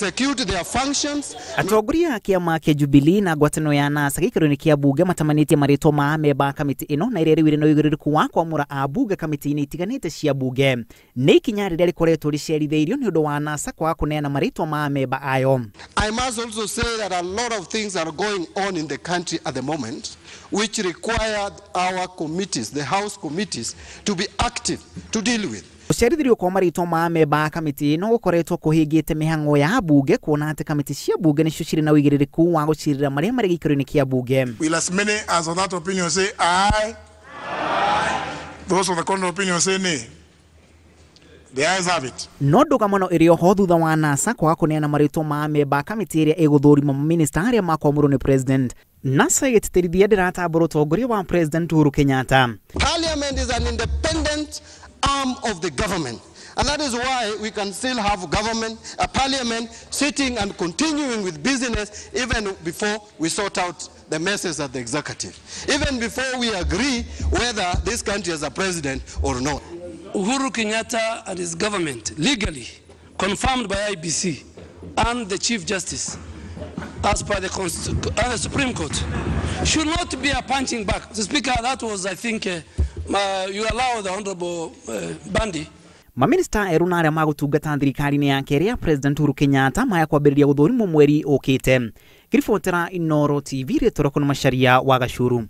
Execute their functions. Atongoria a kĩama kĩa Jubilee na ngwatanĩro ya NASA gĩikaro-inĩ kĩa bunge matamanĩtie marĩtwa ma amemba a kamĩtĩ ĩno na ĩrĩa rĩu ĩrĩ na ũigĩrĩrĩku wa kwamũra ambunge kamĩtĩ-inĩ itiganĩte cia bunge. Nĩ ikinya rĩrĩa rĩkoretwo rĩcerithĩirio nĩ ũndũ wa NASA kwaga kũneana marĩtwa ma amemba ayo. I must also say that a lot of things are going on in the country at the moment which require our committees, the House committees, to be active to deal with. Gũcerithĩrio kwa marĩtwa ma amemba a kamĩtĩ ĩno gũkoretwo kũhĩngĩte mĩhang'o ya bunge, kuona atĩ kamĩtĩ cia bunge nĩcio cirĩ na ũigĩrĩrĩku wa gũcirĩra marĩa marĩ gĩikaro-inĩ kĩa bunge. Will as many as of that opinion say aye? Those of the contrary opinion say nay. The ayes have it. No ndũgamano ĩrĩ oho thutha wa NASA kwaga kũneana marĩtwa ma amemba a kamĩtĩ ĩrĩa ĩgũthũrima mamĩnĩsta arĩa makwamũrwo nĩ president. NASA ĩgĩtĩtĩrithia ndĩratambũra ũtongoria wa President Uhuru Kenyatta. Parliament is an independent arm of the government. And that is why we can still have government, a parliament sitting and continuing with business even before we sort out the messes at the executive, even before we agree whether this country has a president or not. Uhuru Kenyatta and his government, legally confirmed by IEBC and the Chief Justice, as per the Supreme Court, should not be a punching bag. The Speaker, that was, I think, you allow the Honorable Bandi. Maminista erũ na arĩa magũtungata thirikari-inĩ ya kerĩ ya President Uhuru Kenyatta maya kwambĩrĩria gũthũrimwo mweri ũkĩte. Ngĩribotera Inooro TV, rĩtwa rĩakwa nĩ Macharia wa Gacuru.